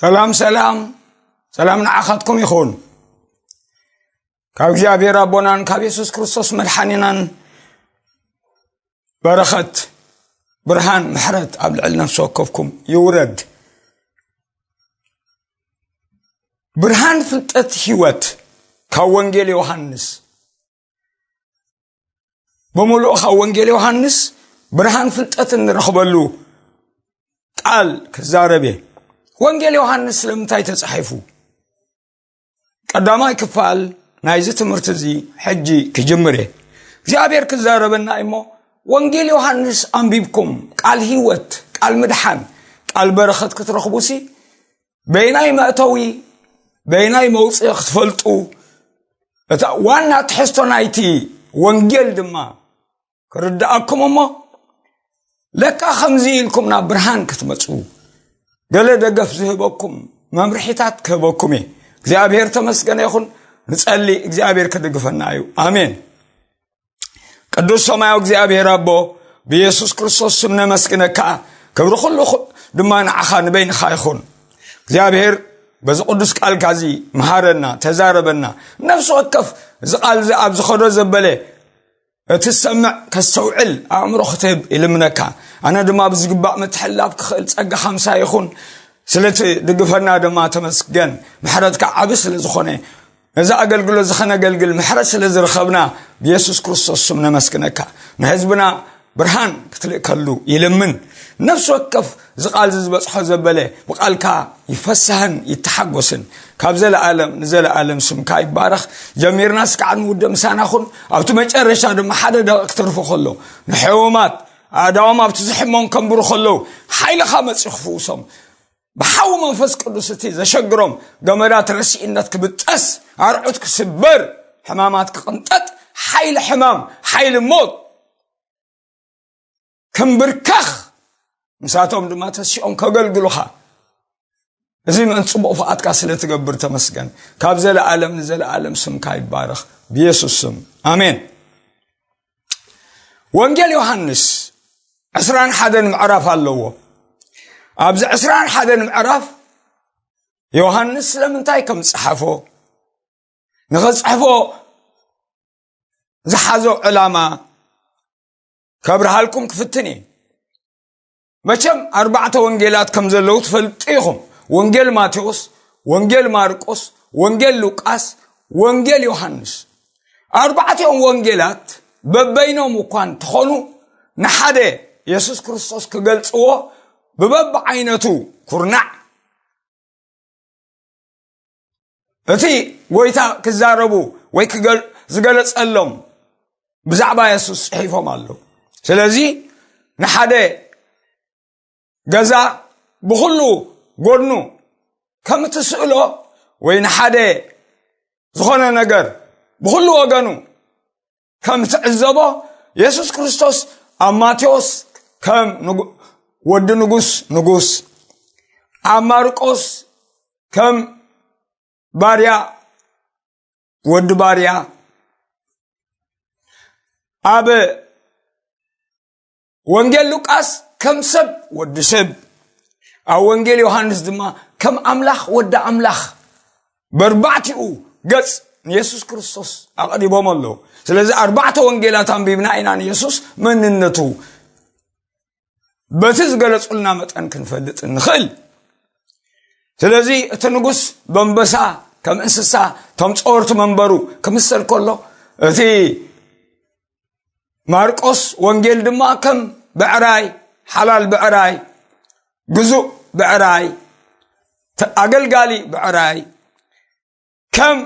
ሰላም ሰላም፣ ሰላም ንዓኻትኩም ይኹን። ካብ እግዚኣብሔር ኣቦናን ካብ የሱስ ክርስቶስ መድሓኒናን በረኸት፣ ብርሃን፣ ምሕረት ኣብ ልዕሊ ነፍሲ ወከፍኩም ይውረድ። ብርሃን ፍልጠት ህይወት ካብ ወንጌል ዮሃንስ፣ ብምሉኡ ካብ ወንጌል ዮሃንስ ብርሃን ፍልጠት እንረኽበሉ ቃል ክዛረብ እየ። ወንጌል ዮሃንስ ስለምንታይ ተጻሒፉ? ቀዳማይ ክፋል ናይዚ ትምህርቲ እዚ ሕጂ ክጅምር እየ። እግዚኣብሔር ክዛረበና እሞ፣ ወንጌል ዮሃንስ ኣንቢብኩም ቃል ህይወት፣ ቃል ምድሓን፣ ቃል በረኸት ክትረኽቡሲ፣ በይናይ መእተዊ፣ በይናይ መውፅኢ ክትፈልጡ፣ እታ ዋና ትሕዝቶ ናይቲ ወንጌል ድማ ክርድኣኩም እሞ፣ ለካ ከምዚ ኢልኩም ናብ ብርሃን ክትመፁ፣ ገለ ደገፍ ዝህበኩም መምርሒታት ክህበኩም እየ። እግዚኣብሔር ተመስገነ ይኹን። ንጸሊ፣ እግዚኣብሔር ክድግፈና እዩ። ኣሜን። ቅዱስ ሰማያዊ እግዚኣብሔር ኣቦ፣ ብየሱስ ክርስቶስ ስም ነመስግነካ። ክብሪ ኩሉ ኹ-፣ ድማ ንዓኻ ንበይንኻ ይኹን። እግዚኣብሔር በዚ ቅዱስ ቃልካ እዚ መሃረና፣ ተዛረበና። ነፍሲ ወከፍ እዚ ቃል እዚ ኣብ ዝኸዶ ዘበለ እቲ ዝሰምዕ ከስተውዕል ኣእምሮ ክትህብ ይልምነካ። ኣነ ድማ ብዝግባእ ምትሕልላፍ ክኽእል ጸጋ ኻምሳ ይኹን። ስለቲ ድግፈና ድማ ተመስገን። ምሕረትካ ዓቢ ስለ ዝኾነ፣ ነዚ ኣገልግሎት እዚ ኸነገልግል ምሕረት ስለ ዝረኸብና፣ ብየሱስ ክርስቶስ ስም ነመስግነካ። ንህዝብና ብርሃን ክትልእከሉ ይልምን። ነፍሲ ወከፍ እዚ ቃል እዚ ዝበጽሖ ዘበለ ብቃልካ ይፈሳህን ይተሓጎስን። ካብ ዘለኣለም ንዘለኣለም ስምካ ይባረኽ። ጀሚርና ስካዕ ንውደ ምሳና ኹን። ኣብቲ መጨረሻ ድማ ሓደ ደቂቕ ክትርፎ ከሎ፣ ንሕሙማት ኣእዳዎም ኣብቲ ዝሕሞም ከንብሩ ከለዉ፣ ሓይልኻ መጺኡ ክፍውሶም፣ ብሓዊ መንፈስ ቅዱስ እቲ ዘሸግሮም ገመዳት ረሲእነት ክብጠስ፣ ኣርዑት ክስበር፣ ሕማማት ክቕንጠጥ፣ ሓይሊ ሕማም፣ ሓይሊ ሞት ክምብርከኽ፣ ምሳቶም ድማ ተሲኦም ከገልግሉኻ፣ እዚ ምእንቲ ጽቡቕ ፍቓድካ ስለ ትገብር ተመስገን። ካብ ዘለኣለም ንዘለኣለም ስምካ ይባረኽ፣ ብየሱስ ስም፣ ኣሜን። ወንጌል ዮሃንስ ዕስራን ሓደን ምዕራፍ ኣለዎ። ኣብዚ ዕስራን ሓደን ምዕራፍ ዮሃንስ ስለምንታይ ከም ዝጸሓፎ፣ ንኸጽሕፎ ዝሓዞ ዕላማ ከብርሃልኩም ክፍትን እየ። መቸም ኣርባዕተ ወንጌላት ከም ዘለዉ ትፈልጡ ኢኹም። ወንጌል ማቴዎስ፣ ወንጌል ማርቆስ፣ ወንጌል ሉቃስ፣ ወንጌል ዮሃንስ። ኣርባዕቲኦም ወንጌላት በበይኖም እኳ እንተኾኑ፣ ንሓደ የሱስ ክርስቶስ ክገልጽዎ ብበብዓይነቱ ኩርናዕ፣ እቲ ጎይታ ክዛረቡ ወይ ክገል-፣ ዝገለጸሎም ብዛዕባ የሱስ ጽሒፎም ኣለዉ። ስለዚ ንሓደ ገዛ ብኹሉ ጎድኑ ከም እትስእሎ ወይ ንሓደ ዝኾነ ነገር ብኹሉ ወገኑ ከም ትዕዘቦ፣ የሱስ ክርስቶስ ኣብ ማቴዎስ ከም ንጉ-፣ ወዲ ንጉስ ንጉስ፣ ኣብ ማርቆስ ከም ባርያ ወዲ ባርያ፣ ኣብ ወንጌል ሉቃስ ከም ሰብ ወዲ ሰብ፣ ኣብ ወንጌል ዮሃንስ ድማ ከም ኣምላኽ ወዲ ኣምላኽ፣ በርባዕቲኡ ገጽ ንየሱስ ክርስቶስ ኣቕሪቦም ኣለዉ። ስለዚ ኣርባዕተ ወንጌላት ኣንቢብና ኢና ንየሱስ መንነቱ በቲ ዝገለጹልና መጠን ክንፈልጥ ንኽእል። ስለዚ እቲ ንጉስ በንበሳ ከም እንስሳ፣ እቶም ጸወርቲ መንበሩ ክምሰል ከሎ፣ እቲ ማርቆስ ወንጌል ድማ ከም ብዕራይ፣ ሓላል ብዕራይ፣ ግዙእ ብዕራይ፣ ተ-፣ ኣገልጋሊ ብዕራይ፣ ከም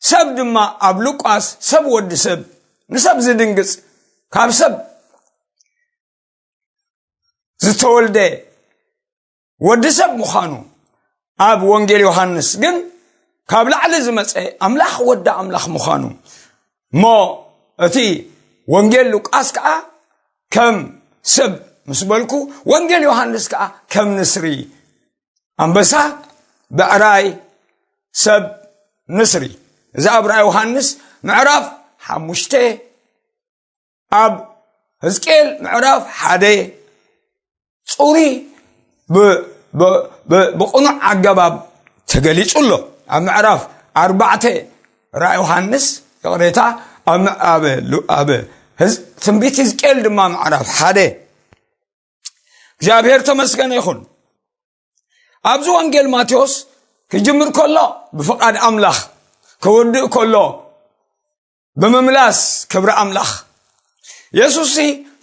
ሰብ ድማ ኣብ ሉቃስ ሰብ ወዲ ሰብ፣ ንሰብ ዝድንግጽ፣ ካብ ሰብ ዝተወልደ ወዲ ሰብ ምዃኑ፣ ኣብ ወንጌል ዮሃንስ ግን ካብ ላዕሊ ዝመጸ ኣምላኽ ወዲ ኣምላኽ ምዃኑ፣ እሞ እቲ ወንጌል ሉቃስ ከኣ ከም ሰብ ምስ በልኩ፣ ወንጌል ዮሃንስ ከኣ ከም ንስሪ፣ ኣንበሳ፣ ብዕራይ፣ ሰብ፣ ንስሪ። እዚ ኣብ ራእይ ዮሃንስ ምዕራፍ ሓሙሽተ፣ ኣብ ህዝቅኤል ምዕራፍ ሓደ፣ ጽሩይ ብ-፣ ብ- ብ- ብቕኑዕ ኣገባብ ተገሊጹ ኣሎ። ኣብ ምዕራፍ ኣርባዕተ ራእይ ዮሃንስ፣ ይቕሬታ፣ ኣብ ም- ኣብ ሉ- ኣብ ህዝ- ትንቢት ህዝቅኤል ድማ ምዕራፍ ሓደ። እግዚኣብሔር ተመስገነ ይኹን። ኣብዚ ወንጌል ማቴዎስ ክጅምር ከሎ ብፍቓድ ኣምላኽ፣ ክወድእ ከሎ ብምምላስ ክብሪ ኣምላኽ። የሱስ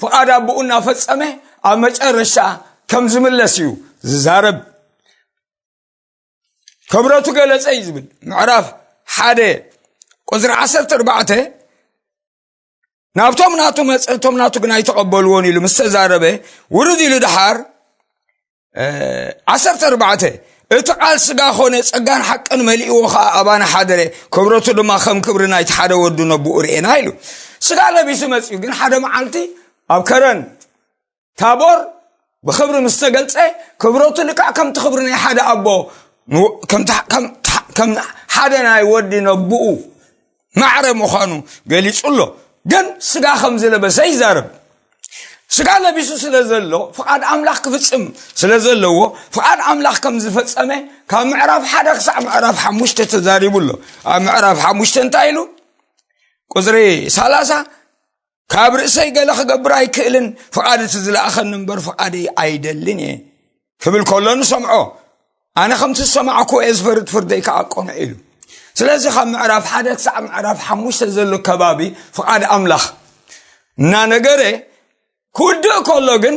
ፍቓድ ኣቦኡ እናፈጸመ ኣብ መጨረሻ ከም ዝምለስ እዩ ዝዛረብ። ክብረቱ ገለጸ እዩ ዝብል። ምዕራፍ ሓደ ቁጽሪ ዓሰርተ ኣርባዕተ፣ ናብቶም ናቱ መጸ፣ እቶም ናቱ ግን ኣይተቐበልዎን ኢሉ ምስ ተዛረበ፣ ውርድ ኢሉ ደሓር፣ እ፣ ዓሰርተ ኣርባዕተ፣ እቲ ቃል ስጋ ኾነ፣ ጸጋን ሓቅን መሊእዎ ኸኣ ኣባና ሓደረ፣ ክብረቱ ድማ ከም ክብሪ ናይቲ ሓደ ወዱ ነብኡ ርኤና ኢሉ። ስጋ ለቢሱ መጺኡ፣ ግን ሓደ መዓልቲ ኣብ ከረን ታቦር ብኽብሪ ምስ ተገልጸ፣ ክብረቱ ልክዕ ከምቲ ክብሪ ናይ ሓደ ኣቦ፣ ን- ከምቲ- ከም- ከም ሓደ ናይ ወዲ ነብኡ ማዕረ ምዃኑ ገሊጹ ኣሎ። ግን ስጋ ከም ዝለበሰ ይዛረብ። ስጋ ለቢሱ ስለ ዘሎ፣ ፍቓድ ኣምላኽ ክፍጽም ስለ ዘለዎ፣ ፍቓድ ኣምላኽ ከም ዝፈጸመ ካብ ምዕራፍ ሓደ ክሳዕ ምዕራፍ ሓሙሽተ ተዛሪቡ ኣሎ። ኣብ ምዕራፍ ሓሙሽተ እንታይ ኢሉ? ቁጽሪ ሰላሳ፣ ካብ ርእሰይ ገለ ክገብር ኣይክእልን፣ ፍቓድ እቲ ዝለኣኸኒ እምበር ፍቓደይ ኣይደልን እየ ክብል ከሎ ንሰምዖ። ኣነ ከምቲ ዝሰማዕኩ እየ ዝፈርድ፣ ፍርደይ ከዓ ቅኑዕ ኢሉ። ስለዚ ካብ ምዕራፍ ሓደ ክሳዕ ምዕራፍ ሓሙሽተ ዘሎ ከባቢ ፍቓድ ኣምላኽ እናነገረ ክውድእ ከሎ ግን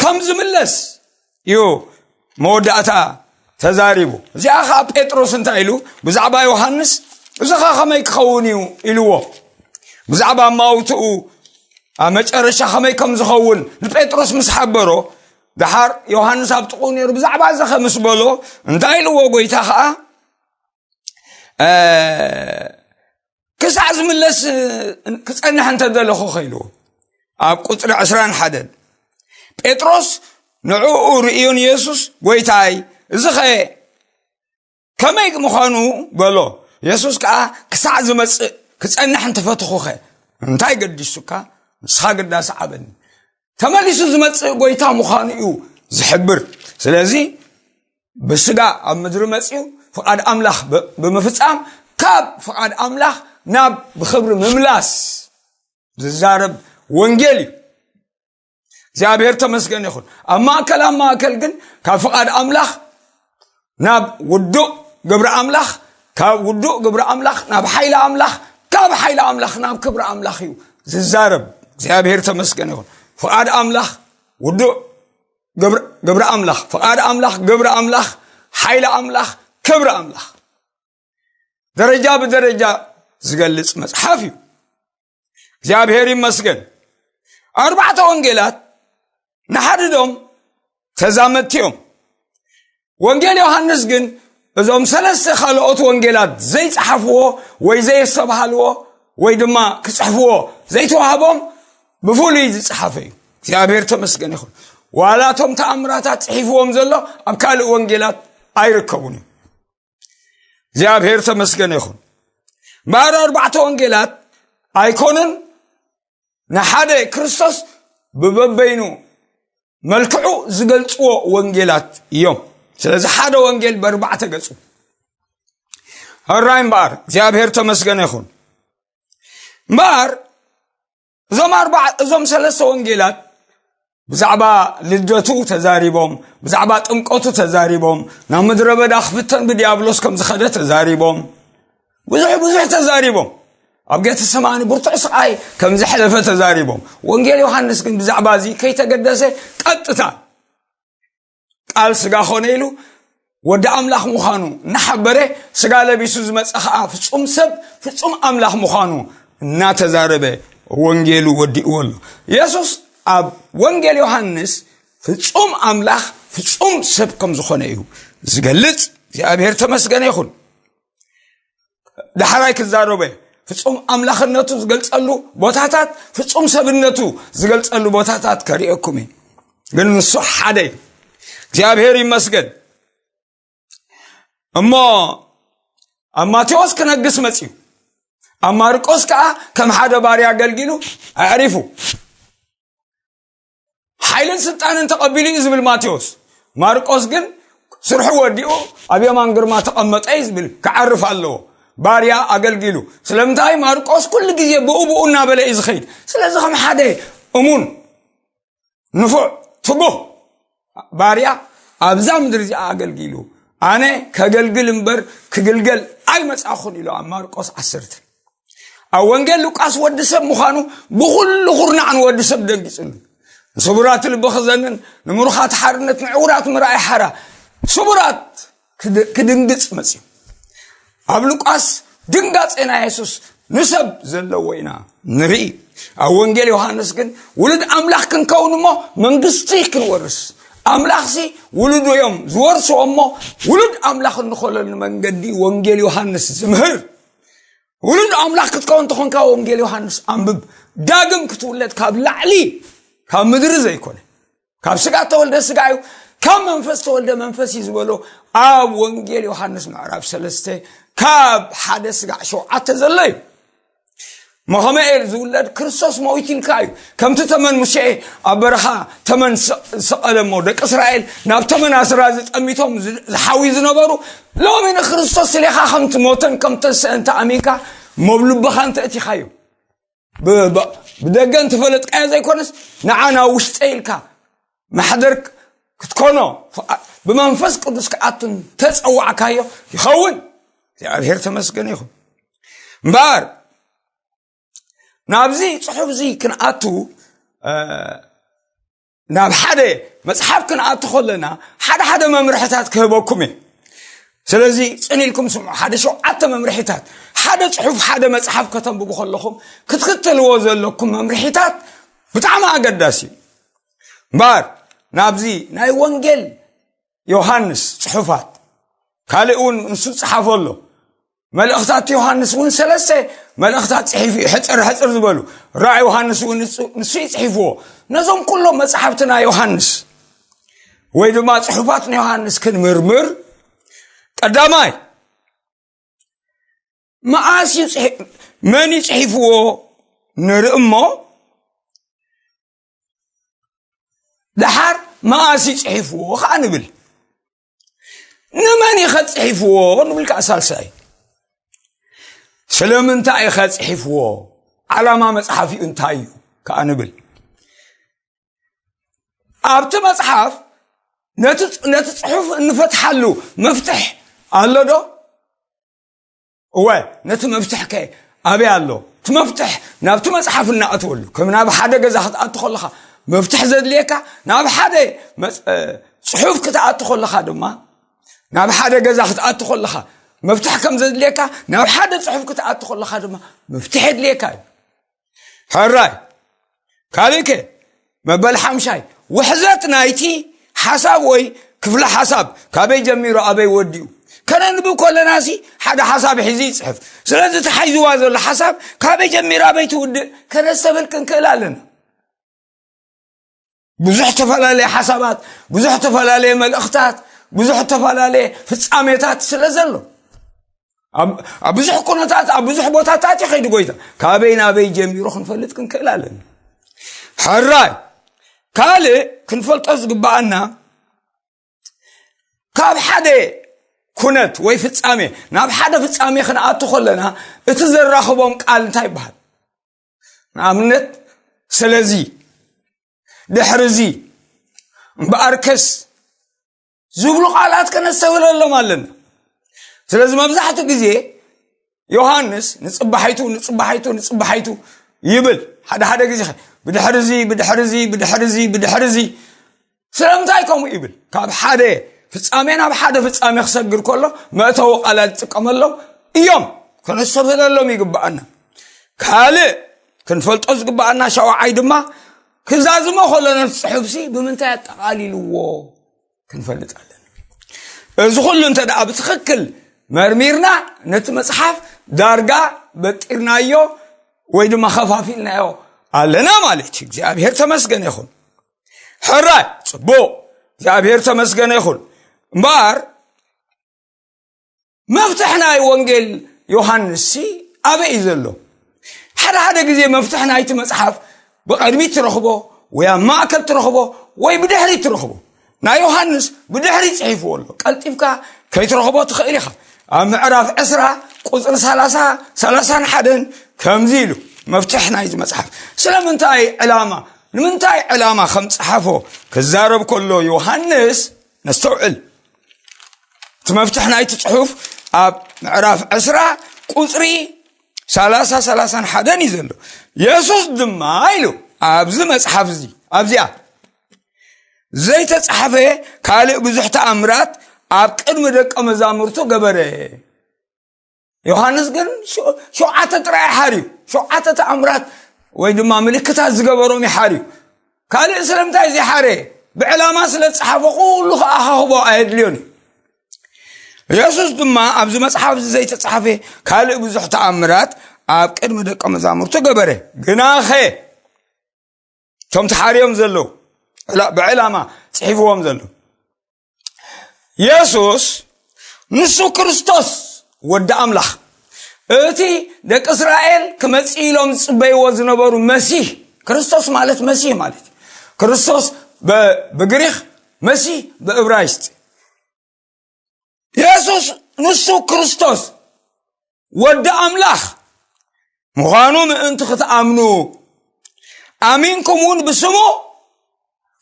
ከም ዝምለስ እዩ መወዳእታ ተዛሪቡ። እዚኣ ኸዓ ጴጥሮስ እንታይ ኢሉ ብዛዕባ ዮሃንስ፣ እዚ ኸ ከመይ ክኸውን እዩ ኢልዎ። ብዛዕባ ማውትኡ ኣብ መጨረሻ ከመይ ከም ዝኸውን ንጴጥሮስ ምስ ሓበሮ፣ ደሓር ዮሃንስ ኣብ ጥቕኡ ነይሩ። ብዛዕባ እዚ ኸ ምስ በሎ እንታይ ኢልዎ ጎይታ ኸዓ? እ፣ ክሳዕ ዝምለስ ክጸንሕ እንተ ደለኹ ኸ ኢልዎ። ኣብ ቁጽሪ ዕስራን ሓደን ጴጥሮስ ንዕኡ ርእዩ ንየሱስ፣ ጎይታይ፣ እዚ ኸ ከመይ ምዃኑ በሎ። የሱስ ከኣ፣ ክሳዕ ዝመጽእ ክጸንሕ እንተፈትኹኸ እንታይ ገዲሱካ? ንስኻ ግዳ ሰዓበኒ። ተመሊሱ ዝመጽእ ጎይታ ምዃኑ እዩ ዝሕብር። ስለዚ ብስጋ ኣብ ምድሪ መጺኡ ፍቓድ ኣምላኽ ብ- ብምፍጻም፣ ካብ ፍቓድ ኣምላኽ ናብ ብኽብሪ ምምላስ ዝዛረብ ወንጌል እዩ። እግዚኣብሔር ተመስገን ይኹን። ኣብ ማእከል ኣብ ማእከል ግን ካብ ፍቓድ ኣምላኽ ናብ ውዱእ ግብሪ ኣምላኽ፣ ካብ ውዱእ ግብሪ ኣምላኽ ናብ ሓይሊ ኣምላኽ፣ ካብ ሓይሊ ኣምላኽ ናብ ክብሪ ኣምላኽ እዩ ዝዛረብ። እግዚኣብሔር ተመስገን ይኹን። ፍቓድ ኣምላኽ ውዱእ ግብሪ- ግብሪ ኣምላኽ፣ ፍቓድ ኣምላኽ፣ ግብሪ ኣምላኽ፣ ሓይሊ ኣምላኽ፣ ክብሪ ኣምላኽ ደረጃ ብደረጃ ዝገልጽ መጽሓፍ እዩ። እግዚኣብሔር ይመስገን። ኣርባዕተ ወንጌላት ንሓድዶም ተዛመድቲ እዮም። ወንጌል ዮሃንስ ግን እዞም ሰለስተ ካልኦት ወንጌላት ዘይጸሓፍዎ ወይ ዘየስተብሃልዎ ወይ ድማ ክጽሕፍዎ ዘይተዋህቦም ብፍሉይ ዝጸሓፈ እዩ። እግዚኣብሔር ተመስገን ይኹን። ዋላ እቶም ተኣምራታት ጽሒፍዎም ዘሎ ኣብ ካልእ ወንጌላት ኣይርከቡን እዮም። እግዚኣብሔር ተመስገን ይኹን። እምበኣር ኣርባዕተ ወንጌላት ኣይኮኑን ንሓደ ክርስቶስ ብበበይኑ መልክዑ ዝገልጽዎ ወንጌላት እዮም። ስለዚ ሓደ ወንጌል በርባዕተ ገጹ። ሕራይ እምበኣር እግዚኣብሔር ተመስገነ ይኹን። እምበኣር እዞም ኣርባዕ- እዞም ሰለስተ ወንጌላት ብዛዕባ ልደቱ ተዛሪቦም፣ ብዛዕባ ጥምቀቱ ተዛሪቦም፣ ናብ ምድረ በዳ ክፍተን ብዲያብሎስ ከም ዝኸደ ተዛሪቦም፣ ብዙሕ ብዙሕ ተዛሪቦም፣ ኣብ ጌተሰማኒ ብርቱዕ ስቓይ ከም ዘሕለፈ ተዛሪቦም። ወንጌል ዮሃንስ ግን ብዛዕባ እዚ ከይተገደሰ ቀጥታ ቃል ስጋ ኾነ ኢሉ ወዲ ኣምላኽ ምዃኑ እናሓበረ፣ ስጋ ለቢሱ ዝመጸ ኸዓ ፍጹም ሰብ ፍጹም ኣምላኽ ምዃኑ እናተዛረበ ወንጌሉ ወዲእዎ ኣሎ። የሱስ ኣብ ወንጌል ዮሃንስ ፍጹም ኣምላኽ ፍጹም ሰብ ከም ዝኾነ እዩ ዝገልጽ። እግዚኣብሔር ተመስገነ ይኹን። ዳሕራይ ክዛረበ ፍጹም ኣምላኽነቱ ዝገልጸሉ ቦታታት፣ ፍጹም ሰብነቱ ዝገልጸሉ ቦታታት ከርእየኩም እዩ። ግን ንሱ ሓደ እዩ። እግዚኣብሔር ይመስገን። እሞ ኣብ ማቴዎስ ክነግስ መጺኡ፣ ኣብ ማርቆስ ከኣ ከም ሓደ ባርያ ኣገልጊሉ ኣዕሪፉ። ሓይልን ስልጣንን ተቐቢሉ እዩ ዝብል ማቴዎስ። ማርቆስ ግን ስርሑ ወዲኡ ኣብ የማን ግርማ ተቐመጠ እዩ ዝብል። ክዓርፍ ኣለዎ። ባርያ ኣገልጊሉ። ስለምንታይ? ማርቆስ ኩሉ ግዜ ብኡ ብኡ እናበለ እዩ ዝኸይድ። ስለዚ ከም ሓደ እሙን፣ ንፉዕ፣ ትጉህ ባርያ ኣብዛ ምድሪ እዚኣ ኣገልጊሉ፣ ኣነ ከገልግል እምበር ክግልገል ኣይመጻኹን ኢሉ ኣብ ማርቆስ ዓሰርተ። ኣብ ወንጌል ሉቃስ ወዲ ሰብ ምዃኑ ብኹሉ ኩርናዕ ንወዲ ሰብ ደንጊጽሉ። ንስቡራት ልቢ ክዘንን፣ ንምሩኻት ሓርነት፣ ንዕውራት ምርኣይ ሓራ፣ ስቡራት ክድ-፣ ክድንግጽ መጽዩ። ኣብ ሉቃስ ድንጋጼ ናይ የሱስ ንሰብ ዘለዎ ኢና ንርኢ። ኣብ ወንጌል ዮሃንስ ግን ውሉድ ኣምላኽ ክንከውን እሞ መንግስቲ ክንወርስ፣ ኣምላኽሲ ውሉዱ እዮም ዝወርስዎ እሞ፣ ውሉድ ኣምላኽ እንኾለሉ መንገዲ ወንጌል ዮሃንስ ዝምህር። ውሉድ ኣምላኽ ክትከውን እንተኾንካ ወንጌል ዮሃንስ ኣንብብ። ዳግም ክትውለድ ካብ ላዕሊ፣ ካብ ምድሪ ዘይኮነ፣ ካብ ስጋ ተወልደ ስጋ እዩ፣ ካብ መንፈስ ተወልደ መንፈስ እዩ ዝበሎ ኣብ ወንጌል ዮሃንስ ምዕራፍ ሰለስተ ካብ ሓደ ስጋዕ ሸውዓተ ዘሎ እዩ። መኸመኤል ዝውለድ ክርስቶስ ሞይትልካ እዩ። ከምቲ ተመን ሙሴ ኣብ በረኻ ተመን ሰ-፣ ሰቐለ እሞ ደቂ እስራኤል ናብ ተመን ኣስራ ዝጠሚቶም ዝ-፣ ዝሓዊ ዝነበሩ፣ ሎሚ ንክርስቶስ ስሌኻ ከምቲ ሞተን ከም ተንስአን ተኣሚንካ ሞብ ልብኻ እንተእቲኻዮ፣ ብ-፣ ብ-፣ ብደገ እንተፈለጥካዮ ዘይኮነስ ንዓ ናብ ውሽጠ ኢልካ ማሕደር ክትኮኖ፣ ብመንፈስ ቅዱስ ክኣቱን ተጸዋዕካዮ ይኸውን። እግዚኣብሔር ተመስገን ይኹን። እምበኣር ናብዚ ጽሑፍ እዚ ክንኣቱ፣ እ፣ ናብ ሓደ መጽሓፍ ክንኣቱ ከለና ሓደ ሓደ መምርሕታት ክህበኩም እየ። ስለዚ ጽን ኢልኩም ስምዑ። ሓደ ሸውዓተ መምርሒታት፣ ሓደ ጽሑፍ፣ ሓደ መጽሓፍ ከተንብቡ ከለኹም ክትክተልዎ ዘለኩም መምርሒታት ብጣዕሚ ኣገዳሲ እዩ። እምበኣር ናብዚ ናይ ወንጌል ዮሃንስ ጽሑፋት፣ ካልእ እውን ንሱ ጸሓፎ ኣሎ። መልእኽታት ዮሃንስ እውን ሰለስተ መልእኽታት ጽሒፉ እዩ፣ ሕጽር ሕጽር ዝበሉ። ራእይ ዮሃንስ እውን ንሱ፣ ንሱ እዩ ጽሒፍዎ። ነዞም ኩሎም መጻሕፍቲ ናይ ዮሃንስ ወይ ድማ ጽሑፋት ናይ ዮሃንስ ክንምርምር፣ ቀዳማይ መዓስ እዩ ጽሒ-፣ መን እዩ ጽሒፍዎ ንርኢ እሞ፣ ደሓር መዓስ እዩ ጽሒፍዎ ከኣ ንብል። ንመን እዩ ኸ ጽሒፍዎ ንብል ከኣ ሳልሳይ። ስለምንታይ እዩ ኸ ጽሒፍዎ? ዓላማ መጽሓፊኡ እንታይ እዩ ከኣ ንብል። ኣብቲ መጽሓፍ ነቲ፣ ነቲ ጽሑፍ እንፈትሓሉ መፍትሕ ኣሎ ዶ? እወ፣ ነቲ መፍትሕ ከ ኣበይ ኣሎ? እቲ መፍትሕ ናብቲ መጽሓፍ እናእተወሉ፣ ከም ናብ ሓደ ገዛ ክትኣቱ ከለኻ መፍትሕ ዘድልየካ፣ ናብ ሓደ መጽ-፣ እ፣ ጽሑፍ ክትኣቱ ከለኻ ድማ፣ ናብ ሓደ ገዛ ክትኣቱ ከለኻ መፍትሕ ከም ዘድልየካ፣ ናብ ሓደ ጽሑፍ ክትኣቱ ከለኻ ድማ መፍትሕ የድልየካ እዩ። ሕራይ። ካልእ ከ? መበል ሓምሻይ፣ ውሕዘት ናይቲ ሓሳብ ወይ ክፍለ ሓሳብ ካበይ ጀሚሩ ኣበይ ወዲኡ? ከነንብብ ከለናሲ ሓደ ሓሳብ ሒዙ ይጽሕፍ። ስለዚ እቲ ሓይዝዋ ዘሎ ሓሳብ ካበይ ጀሚሩ ኣበይ ትውድእ ከነስተብህል ክንክእል ኣለና። ብዙሕ ተፈላለየ ሓሳባት፣ ብዙሕ ተፈላለየ መልእኽታት፣ ብዙሕ ተፈላለየ ፍጻሜታት ስለ ዘሎ፣ ኣብ፣ ኣብ ብዙሕ ኩነታት፣ ኣብ ብዙሕ ቦታታት እዩ ከይዱ ጎይታ። ካበይ ናበይ ጀሚሩ ክንፈልጥ ክንክእል ኣለና። ሕራይ፣ ካልእ ክንፈልጦ ዝግበኣና፣ ካብ ሓደ ኩነት ወይ ፍጻሜ ናብ ሓደ ፍጻሜ ክንኣቱ ከለና፣ እቲ ዘራኽቦም ቃል እንታይ ይበሃል? ንኣብነት፣ ስለዚ፣ ድሕርዚ፣ እምበኣርከስ ዝብሉ ቃላት ከነስተብህለሎም ኣለና። ስለዚ መብዛሕትኡ ግዜ ዮሃንስ ንጽባሒቱ፣ ንጽባሒቱ፣ ንጽባሒቱ ይብል። ሓደ ሓደ ግዜ ብድሕርዚ፣ ብድሕርዚ፣ ብድሕርዚ፣ ብድሕርዚ። ስለምንታይ ከምኡ ይብል? ካብ ሓደ ፍጻሜ ናብ ሓደ ፍጻሜ ክሰግር ከሎ መእተዊ ቃላት ዝጥቀመሎም እዮም። ከነስተብህለሎም ይግብኣና። ካልእ ክንፈልጦ ዝግብኣና ሻውዓይ ድማ ክዛዝሞ ከሎ ነቲ ጽሑፍሲ ብምንታይ ኣጠቓሊልዎ ክንፈልጥ ኣለና። እዚ ኩሉ እንተ ደኣ ብትኽክል መርሚርና ነቲ መጽሓፍ ዳርጋ በጢርናዮ ወይ ድማ ኸፋፊልናዮ ኣለና ማለት እዩ። እግዚኣብሔር ተመስገነ ይኹን። ሕራይ፣ ጽቡቕ። እግዚኣብሔር ተመስገነ ይኹን። እምበኣር መፍትሕ ናይ ወንጌል ዮሃንስሲ ኣበይ እዩ ዘሎ? ሓደ ሓደ ግዜ መፍትሕ ናይቲ መጽሓፍ ብቐድሚት ትረኽቦ ወይ ኣብ ማእከል ትረኽቦ ወይ ብድሕሪት ትረኽቦ። ናይ ዮሃንስ ብድሕሪ ጽሒፍዎ ኣሎ። ቀልጢፍካ ከይትረኽቦ ትኽእል ኢኻ። ኣብ ምዕራፍ ዕስራ ቁጽሪ ሰላሳ፣ ሰላሳን ሓደን ከምዚ ኢሉ፣ መፍትሕ ናይዚ መጽሓፍ። ስለምንታይ ዕላማ፣ ንምንታይ ዕላማ ከም ጸሓፎ ክዛረብ ከሎ ዮሃንስ ነስተውዕል። እቲ መፍትሕ ናይቲ ጽሑፍ ኣብ ምዕራፍ ዕስራ ቁጽሪ ሰላሳ፣ ሰላሳን ሓደን እዩ ዘሎ። የሱስ ድማ ኢሉ ኣብዚ መጽሓፍ እዚ፣ ኣብዚኣ ዘይተጻሕፈ ካልእ ብዙሕ ተኣምራት ኣብ ቅድሚ ደቀ መዛሙርቱ ገበረ። ዮሃንስ ግን ሸ-፣ ሸውዓተ ጥራይ ሓርዩ፣ ሸውዓተ ተኣምራት ወይ ድማ ምልክታት ዝገበሮም ይሓርዩ። ካልእ ስለምንታይ ዘይሓረ? ብዕላማ ስለ ዝጸሓፎ ኩሉ ከኣኻኽቦ ኣየድልዮን እዩ። የሱስ ድማ ኣብዚ መጽሓፍ እዚ ዘይተጻሕፈ ካልእ ብዙሕ ተኣምራት ኣብ ቅድሚ ደቀ መዛሙርቱ ገበረ። ግናኸ እቶም ተሓርዮም ዘለዉ፣ ዕላ-፣ ብዕላማ ጽሒፍዎም ዘለዉ፣ የሱስ ንሱ ክርስቶስ ወዲ ኣምላኽ፣ እቲ ደቂ እስራኤል ክመጽእ ኢሎም ዝጽበይዎ ዝነበሩ መሲህ፣ ክርስቶስ ማለት መሲህ ማለት እዩ። ክርስቶስ ብ-፣ ብግሪኽ፣ መሲህ ብእብራይስጥ። የሱስ ንሱ ክርስቶስ ወዲ ኣምላኽ ምዃኑ ምእንቲ ክትኣምኑ፣ ኣሚንኩም እውን ብስሙ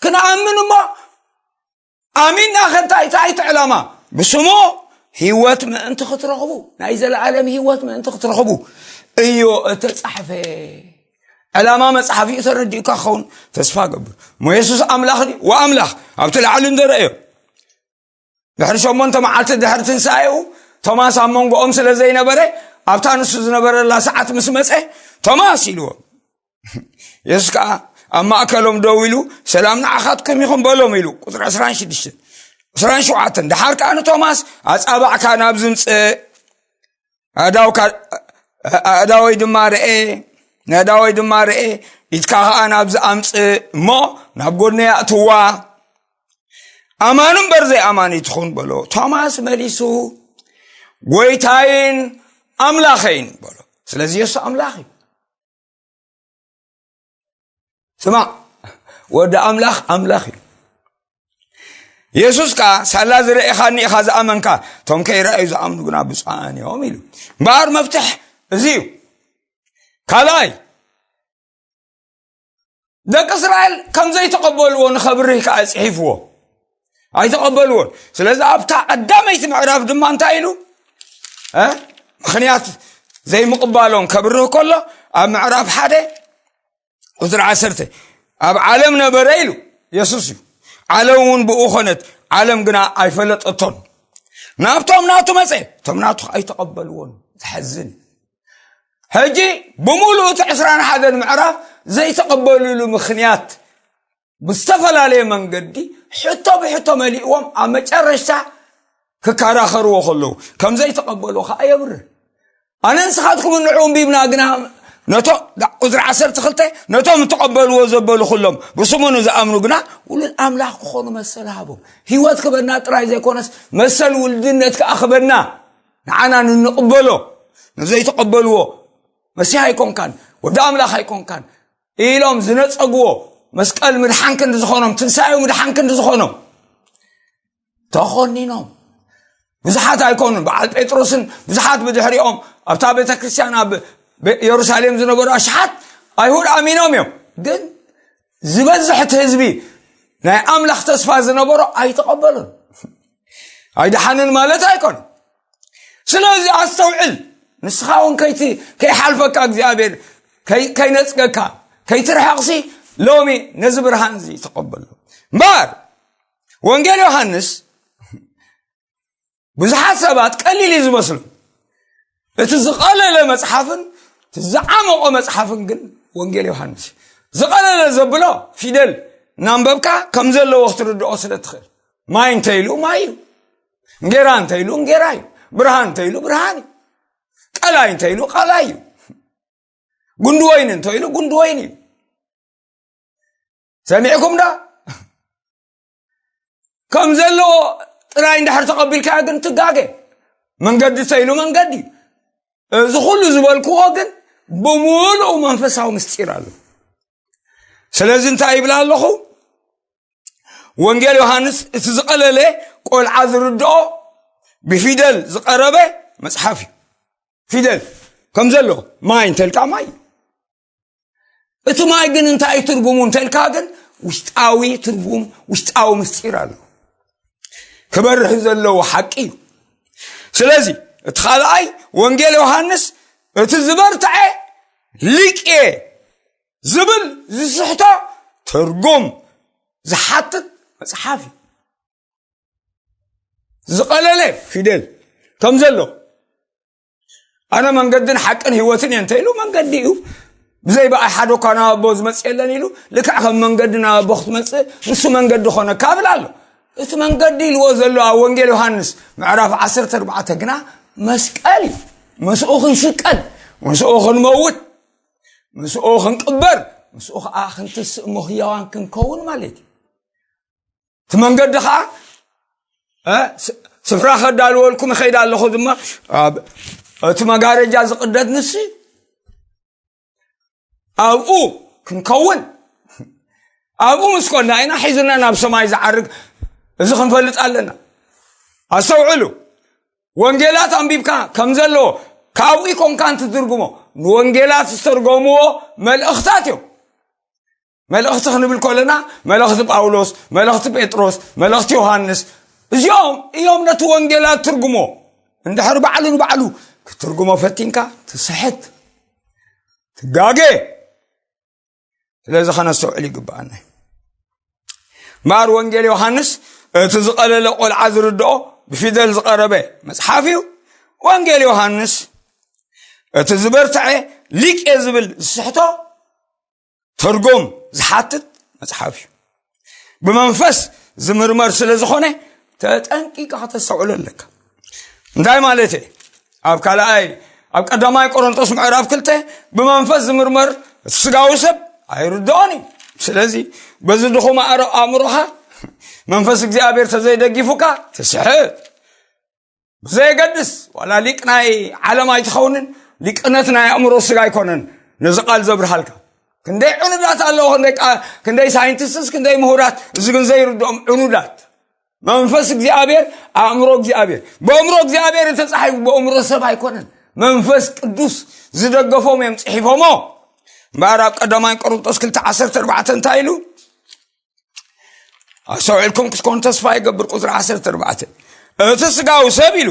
ክንኣምን እሞ፣ ኣሚንና ከ እንታይ፣ እንታይ እቲ ዕላማ? ብስሙ ህይወት ምእንቲ ክትረኽቡ፣ ናይ ዘለኣለም ህይወት ምእንቲ ክትረኽቡ እዩ እተጻሕፈ። ዕላማ መጽሓፍ እዩ ተረዲኡካ ክኸውን ተስፋ ገብር። እሞ የሱስ ኣምላኽ ድዩ? ወኣምላኽ ኣብቲ ላዕሊ እንደረእዮ ድሕሪ ሸሞንተ መዓልቲ ድሕሪ ትንሳኤኡ፣ ቶማስ ኣብ መንጎኦም ስለ ዘይነበረ፣ ኣብታ ንሱ ዝነበረላ ሰዓት ምስ መጸ፣ "ቶማስ" ኢልዎ። የሱስ ከኣ ኣብ ማእከሎም ደው ኢሉ፣ "ሰላም ንዓኻትኩም ይኹን" በሎም ኢሉ። ቁጽሪ ዕስራን ሽዱሽተን፣ ዕስራን ሸውዓተን። ደሓር ከኣ ንቶማስ፣ "ኣጻብዕካ ናብዚ ምጽእ፣ ኣእዳውካ፣ ኣእዳወይ ድማ ርኤ፣ ንኣእዳወይ ድማ ርኤ፣ ኢድካ ከኣ ናብዚ ኣምጽእ እሞ ናብ ጎድነይ ኣእትዋ። ኣማኒ እምበር ዘይኣማኒ ትኹን" በሎ። ቶማስ መሊሱ፣ "ጎይታይን ኣምላኸይን" በሎ። ስለዚ የሱስ ኣምላኽ እዩ። ስማዕ፣ ወዲ ኣምላኽ ኣምላኽ እዩ። የሱስ ከኣ፣ "ሳላ ዝረኤኻኒ ኢኻ ዝኣመንካ፣ እቶም ከይረኣዩ ዝኣምኑ ግና ብፁዓን እዮም" ኢሉ። እምበኣር መፍትሕ እዚ እዩ። ካልኣይ፣ ደቂ እስራኤል ከም ዘይተቐበልዎ ንኸብርህ ከኣ ጽሒፍዎ። ኣይተቐበልዎን። ስለዚ ኣብታ ቀዳመይቲ ምዕራፍ ድማ እንታይ ኢሉ? እ? ምኽንያት ዘይምቕባሎም ከብርህ ከሎ ኣብ ምዕራፍ ሓደ ቁጽሪ ዓሰርተ፣ "ኣብ ዓለም ነበረ" ኢሉ የሱስ እዩ። "ዓለም እውን ብኡ ኾነት፣ ዓለም ግና ኣይፈለጠቶን። ናብቶም ናቱ መጸ፣ እቶም ናቱ ኣይተቐበልዎን።" ዘሕዝን። ሕጂ ብምሉእ እቲ ዕስራን ሓደን ምዕራፍ ዘይተቐበልሉ ምኽንያት ብዝተፈላለየ መንገዲ ሕቶ ብሕቶ መሊእዎም ኣብ መጨረሽታ ክከራኸርዎ ከለዉ ከም ዘይተቐበልዎ ከኣ የብርህ። "ኣነ ንስኻትኩም ንዑ እምቢብና ግና ነቶ-" ቁጽሪ ዓሰርተ ክልተ፣ "ነቶም እተቐበልዎ ዘበሉ ኩሎም ብስሙ ንዝኣምኑ ግና ውሉድ ኣምላኽ ክኾኑ መሰል ሃቦም።" ህይወት ክበና ጥራይ ዘይኮነስ መሰል ውልድነት ከኣ ክበና፣ ንዓና ንንቕበሎ። ንዘይተቐበልዎ "መሲሕ ኣይኮንካን፣ ወዲ ኣምላኽ ኣይኮንካን" ኢሎም ዝነጸግዎ፣ መስቀል ምድሓን ክንዲ ዝኾኖም፣ ትንሳኤኡ ምድሓን ክንዲ ዝኾኖም ተኾኒኖም። ብዙሓት ኣይኮኑን፣ በዓል ጴጥሮስን ብዙሓት ብድሕሪኦም ኣብታ ቤተ ክርስቲያን ኣብ ቤ-፣ የሩሳሌም ዝነበሩ ኣሽሓት ኣይሁድ ኣሚኖም እዮም። ግን ዝበዝሕ እቲ ህዝቢ ናይ ኣምላኽ ተስፋ ዝነበሮ ኣይተቐበሉን። ኣይደሓንን ማለት ኣይኮነን። ስለዚ ኣስተውዕል፣ ንስኻ እውን ከይቲ-፣ ከይሓልፈካ እግዚኣብሔር፣ ከይ-፣ ከይነጽገካ፣ ከይትርሕቕሲ ሎሚ ነዚ ብርሃን እዚ ተቐበሎ። እምበኣር ወንጌል ዮሃንስ ብዙሓት ሰባት ቀሊል እዩ ዝመስሉ። እቲ ዝቐለለ መጽሓፍን እቲ ዝዓመቖ መጽሓፍን ግን ወንጌል ዮሃንስ እዩ። ዝቐለለ ዘብሎ ፊደል እናንበብካ ከም ዘለዎ ክትርድኦ ስለ ትኽእል። ማይ እንተ ኢሉ ማይ እዩ። እንጌራ እንተ ኢሉ እንጌራ እዩ። ብርሃን እንተ ኢሉ ብርሃን እዩ። ቀላይ እንተ ኢሉ ቀላይ እዩ። ጉንዲ ወይኒ እንተ ኢሉ ጉንዲ ወይኒ እዩ። ሰሚዕኩም ዶ? ከም ዘለዎ ጥራይ እንድሕር ተቐቢልካዮ ግን ትጋገ። መንገዲ እንተ ኢሉ መንገዲ እዩ። እዚ ኩሉ ዝበልክዎ ግን ብምሉኡ መንፈሳዊ ምስጢር ኣሎ። ስለዚ እንታይ ይብል ኣለኹ? ወንጌል ዮሃንስ እቲ ዝቐለለ ቆልዓ ዝርድኦ ብፊደል ዝቐረበ መጽሓፍ እዩ። ፊደል ከም ዘሎ ማይ እንተልካ ማይ፣ እቲ ማይ ግን እንታይ ትርጉሙ እንተልካ ግን ውሽጣዊ ትርጉም፣ ውሽጣዊ ምስጢር ኣሎ። ክበርህ ዘለዎ ሓቂ እዩ። ስለዚ እቲ ካልኣይ ወንጌል ዮሃንስ እቲ ዝበርትዐ ሊቅ እየ ዝብል ዝስሕቶ ትርጉም ዝሓትት መጽሓፍ እዩ። ዝቐለለ ፊደል ከም ዘሎ ኣነ መንገድን ሓቅን ህይወትን እየ እንተኢሉ መንገዲ እዩ። ብዘይ ብኣይ ሓደ እኳ ናብ ኣቦ ዝመጽእ የለን ኢሉ ልክዕ ከም መንገዲ ናብ ኣቦ ክትመጽእ ንሱ መንገዲ ኮነ ካብ ኣሎ። እቲ መንገዲ ኢልዎ ዘሎ ኣብ ወንጌል ዮሃንስ ምዕራፍ ዓሰርተ ኣርባዕተ ግና መስቀል እዩ። ምስኡ ክንስቀል፣ ምስኡ ክንመውት፣ ምስኡ ክንቅበር፣ ምስኡ ከዓ ክንትስእ ምህያዋን ክንከውን ማለት እዩ። እቲ መንገዲ ከዓ እ፣ ስ- ስፍራ ከዳልወልኩም እኸይድ ኣለኹ ድማ ኣብ- እቲ መጋረጃ ዝቕደድ ንሱ እዩ። ኣብኡ ክንከውን ኣብኡ ምስ ኮና ኢና ሒዙና ናብ ሰማይ ዝዓርግ። እዚ ክንፈልጥ ኣለና። ኣስተውዕሉ። ወንጌላት ኣንቢብካ ከም ዘለዎ ካብኡ ይኮንካ እንትትርጉሞ ንወንጌላት ዝተርጎምዎ መልእኽታት እዮም። መልእኽቲ ክንብል ከለና መልእኽቲ ጳውሎስ፣ መልእኽቲ ጴጥሮስ፣ መልእኽቲ ዮሃንስ፣ እዚኦም እዮም ነቲ ወንጌላት ትርጉሞ። እንድሕር ባዕሉ ንባዕሉ ክትርጉሞ ፈቲንካ ትስሕት፣ ትጋገ። ስለዚ ከነስተውዕል ይግብኣና። ማር ወንጌል ዮሃንስ እቲ ዝቐለለ ቆልዓ ዝርድኦ ብፊደል ዝቐረበ መጽሓፍ እዩ። ወንጌል ዮሃንስ እቲ ዝበርትዐ ሊቅ እየ ዝብል ዝስሕቶ ትርጉም ዝሓትት መጽሓፍ እዩ። ብመንፈስ ዝምርመር ስለ ዝኾነ ተጠንቂቃ ከተስተውዕሎ ኣለካ። እንታይ ማለት እየ? ኣብ ካልኣይ ኣብ ቀዳማይ ቆሮንቶስ ምዕራፍ ክልተ ብመንፈስ ዝምርመር እቲ ስጋዊ ሰብ ኣይርድኦን እዩ። ስለዚ በዚ ድኹም ኣእምሮኻ መንፈስ እግዚኣብሔር ተዘይደጊፉካ ትስሕት። ብዘየገድስ ዋላ ሊቅ ናይ ዓለም ኣይትኸውንን፣ ሊቅነት ናይ ኣእምሮ ስጋ ኣይኮነን። ነዚ ቃል ዘብርሃልካ ክንደይ ዕኑዳት ኣለዎ፣ ክንደይ ቃ- ክንደይ ሳይንቲስትስ ክንደይ ምሁራት፣ እዚ ግን ዘይርድኦም ዕኑዳት። መንፈስ እግዚኣብሔር ኣእምሮ እግዚኣብሔር፣ ብኣእምሮ እግዚኣብሔር ተጻሒፉ ብኣእምሮ ሰብ ኣይኮነን። መንፈስ ቅዱስ ዝደገፎም እዮም ጽሒፎሞ። እምበኣር ኣብ ቀዳማይ ቆሮንቶስ ክልተ ዓሰርተ ኣርባዕተ እንታይ ኢሉ? ኣስተውዒልኩም ክትኮኑ ተስፋ ይገብር። ቁፅሪ ዓሰርተ ኣርባዕተ እቲ ስጋዊ ሰብ ኢሉ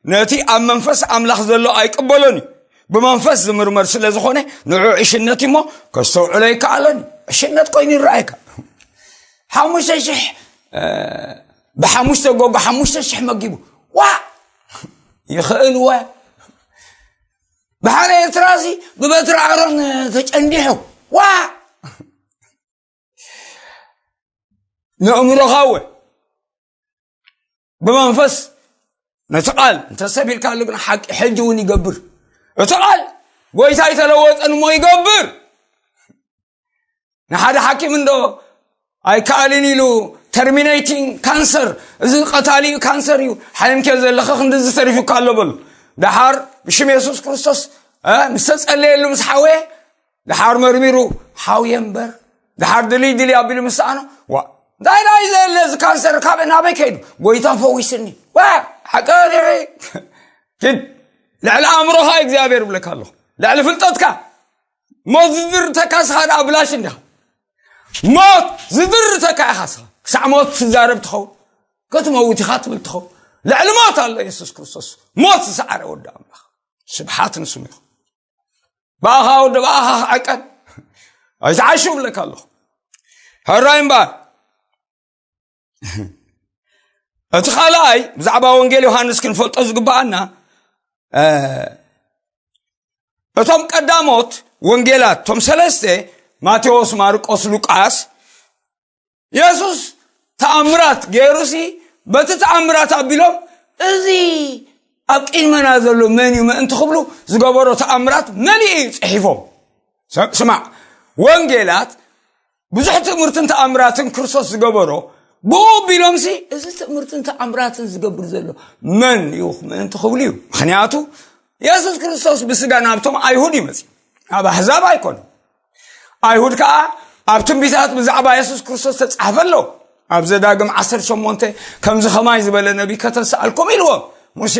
ነቲ ኣብ መንፈስ ኣምላኽ ዘሎ ኣይቅበሎን እዩ። ብመንፈስ ዝምርመር ስለ ዝኾነ ንዑ ዕሽነት እሞ ከስተውዕሎ ይከኣሎን እዩ። ዕሽነት ኮይኑ ይረኣየካ። ሓሙሽተ ሽሕ ብሓሙሽተ ጎጎ ሓሙሽተ ሽሕ መጊቡ ዋ ይኽእል ወ ባሕሪ ኤርትራ ሲ ብበትሪ ኣሮን ተጨንዲሑ ዋ ንእምሮኻ እወ ብመንፈስ ነቲ ቃል እንተሰቢልካሉ ግን ሓቂ ሕጂ እውን ይገብር። እቲ ቃል ጎይታ ኣይተለወጠን እሞ ይገብር። ንሓደ ሓኪም እንዶ ኣይከኣልን ኢሉ ተርሚኔቲንግ ካንሰር፣ እዚ ቀታሊ እዩ፣ ካንሰር እዩ ሓይምኬ ዘለኸ ክንድዚ ተሪፉካ ኣሎ በሉ። ደሓር ብሽም የሱስ ክርስቶስ እ፣ ምስ ተጸለየሉ ምስ ሓወየ ደሓር መርሚሩ ሓውየ እምበር ደሓር ድልይ ድልይ ኣቢሉ ምስ ሰኣኖ ዋ እንታይ ናይ ዘለ እዚ ካንሰር ካብ ናበይ ከይዱ ጎይታ ፈዊስኒ ዋ ሓቀ ኪድ ልዕሊ ኣእምሮኻ እግዚኣብሔር ይብለካ ኣለኹ ልዕሊ ፍልጠትካ ሞት ዝድርተካ ስኻ ደኣ ብላሽ እንዲኻ ሞት ዝድርተካ ኢኻ ስኻ ክሳዕ ሞት ትዛረብ ትኸውን ክትመውት ኢኻ ትብል ትኸውን ልዕሊ ሞት ኣሎ የሱስ ክርስቶስ ሞት ዝሰዓረ ወዲ ኣምላኽ ስብሓት ንስሙ ይኹን ብኣኻ ወዲ ብኣኻ ክዕቀን ኣይትዓሹ እብለካ ኣለኹ ሕራይ እምበኣር እቲ ካልኣይ ብዛዕባ ወንጌል ዮሃንስ ክንፈልጦ ዝግብኣና እቶም ቀዳሞት ወንጌላት እቶም ሰለስተ ማቴዎስ ማርቆስ ሉቃስ የሱስ ተኣምራት ገይሩሲ በቲ ተኣምራት ኣቢሎም እዚ ኣብ ቅድመና ዘሎ መን እዩ ምእንቲ ክብሉ ዝገበሮ ተኣምራት መሊኡ እዩ ፅሒፎም ስማዕ ወንጌላት ብዙሕ ትእምርትን ተኣምራትን ክርስቶስ ዝገበሮ ብኡ ኣቢሎምሲ እዚ ትእምርትን ተኣምራትን ዝገብር ዘሎ መን እዩ ምእንቲ ክብሉ እዩ ምክንያቱ የሱስ ክርስቶስ ብስጋ ናብቶም ኣይሁድ ይመፅ ናብ ኣሕዛብ ኣይኮነ ኣይሁድ ከዓ ኣብ ትንቢታት ብዛዕባ የሱስ ክርስቶስ ተፃሕፈ ኣሎ ኣብ ዘዳግም ዓሰርተ ሸሞንተ ከምዚ ከማይ ዝበለ ነቢ ከተሰኣልኩም ኢልዎም ሙሴ።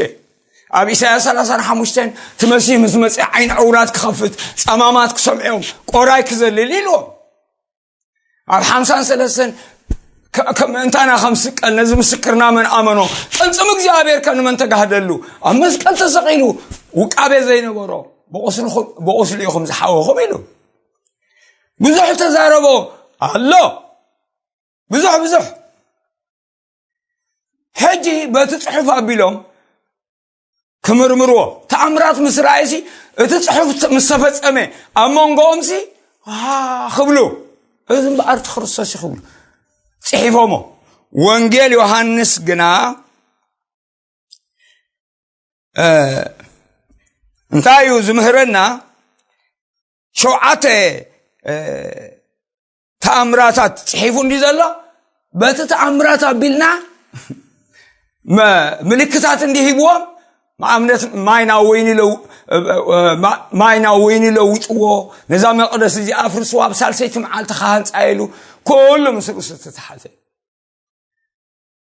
ኣብ ኢሳያስ ሰላሳን ሓሙሽተን እቲ መሲህ ምስ መጽ ዓይኒ ዕውራት ክኸፍት፣ ጸማማት ክሰምዕዮም፣ ቆራይ ክዘልል ኢልዎም። ኣብ ሓምሳን ሰለስተን ከምእንታና ከም ስቀል ነዚ ምስክርና መን ኣመኖ፣ ቅልጽም እግዚኣብሔር ከ ንመን ተጋህደሉ፣ ኣብ መስቀል ተሰቒሉ፣ ውቃቤ ዘይነበሮ፣ ብቑስሉ ኢኹም ዝሓወኹም ኢሉ ብዙሕ ተዛረቦ ኣሎ። ብዙሕ ብዙሕ ሕጂ በቲ ጽሑፍ ኣቢሎም ክምርምርዎ፣ ተኣምራት ምስ ረኣይሲ፣ እቲ ጽሑፍ ምስ ተፈጸመ፣ ኣብ መንጎኦምሲ ክብሉ፣ እዚ እምበኣር እቲ ክርስቶስ እዩ ክብሉ ጽሒፎሞ። ወንጌል ዮሃንስ ግና እንታይ እዩ ዝምህረና? ሸውዓተ ተኣምራታት ጽሒፉ እንዲ ዘሎ፣ በቲ ተኣምራት ኣቢልና ምልክታት እንዲ ሂብዎም፣ ንኣብነት ማይ ናብ ወይኒ ለው- ማይ ናብ ወይኒ ለውጥዎ፣ ነዛ መቕደስ እዚ ኣፍርስዋ፣ ኣብ ሳልሰይቲ መዓልቲ ክሃንፃ ኢሉ ኩሉ ምስ ርእሱ ዝተተሓዘ።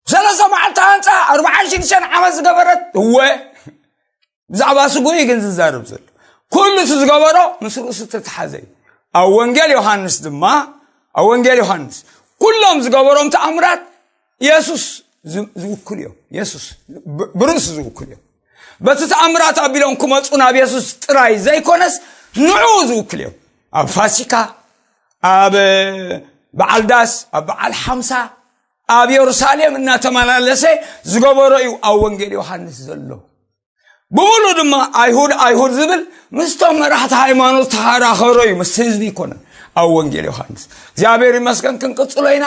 ሰለስተ መዓልቲ ሃንፃ፣ ኣርባዓን ሽዱሽተን ዓመት ዝገበረት እወ፣ ብዛዕባ ስጉ እዩ ግን ዝዛረብ ዘሎ። ኩሉ እቲ ዝገበሮ ምስ ርእሱ ዝተተሓዘ እዩ። ኣብ ወንጌል ዮሃንስ ድማ፣ ኣብ ወንጌል ዮሃንስ ኩሎም ዝገበሮም ተኣምራት የሱስ ዝውክሉ እዮም። የሱስ ብርእሱ ዝውክሉ እዮም። በቲ ተኣምራት ኣቢሎም ክመፁ ናብ የሱስ ጥራይ ዘይኮነስ ንዕኡ ዝውክሉ እዮም። ኣብ ፋሲካ፣ ኣብ በዓል ዳስ፣ ኣብ በዓል ሓምሳ፣ ኣብ የሩሳሌም እናተመላለሰ ዝገበሮ እዩ ኣብ ወንጌል ዮሃንስ ዘሎ። ብብሉ ድማ ኣይሁድ ኣይሁድ ዝብል ምስቶም መራሕቲ ሃይማኖት ተኸራኸሮ እዩ፣ ምስ ህዝቢ ይኮነን ኣብ ወንጌል ዮሃንስ። እግዚኣብሔር ይመስገን፣ ክንቅፅሎ ኢና።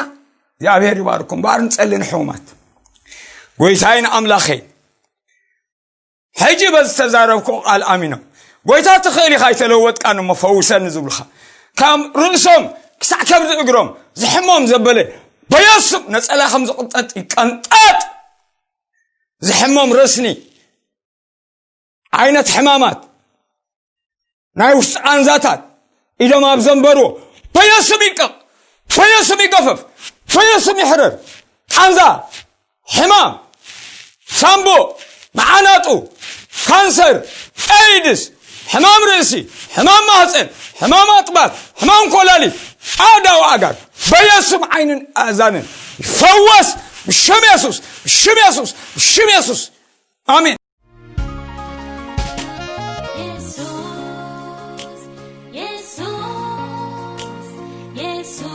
እግዚኣብሔር ይባርኩም። በኣር ንጸሊ ንሕሙማት። ጎይታይን ኣምላኸይ፣ ሕጂ በዚ ዝተዛረብኩ ቃል ኣሚኖም፣ ጎይታ ትኽእል ኢኻ፣ ኣይተለወጥካን እሞ ፈውሰኒ ዝብሉኻ፣ ካብ ርእሶም ክሳዕ ከብዲ እግሮም ዝሕሞም ዘበለ በየሱም ነጸላ ከም ዝቕንጠጥ ይቀንጠጥ። ዝሕሞም ረስኒ፣ ዓይነት ሕማማት፣ ናይ ውሽጢ ቃንዛታት፣ ኢዶም ኣብ ዘንበርዎ በየሱም ይልቀቕ፣ በየሱም ይገፈፍ፣ በየሱም ይሕረር። ቃንዛ፣ ሕማም ሳምቦ፣ መዓናጡ፣ ካንሰር፣ ኤይድስ፣ ሕማም ርእሲ፣ ሕማም ማህፀን፣ ሕማም ኣጥባት፣ ሕማም ኮላሊት፣ ኣእዳው ኣእጋር በየሱም ዓይንን ኣእዛንን ይፈወስ። ብሽም የሱስ፣ ብሽም የሱስ፣ ብሽም የሱስ። ኣሜን። የሱስ፣ የሱስ፣ የሱስ።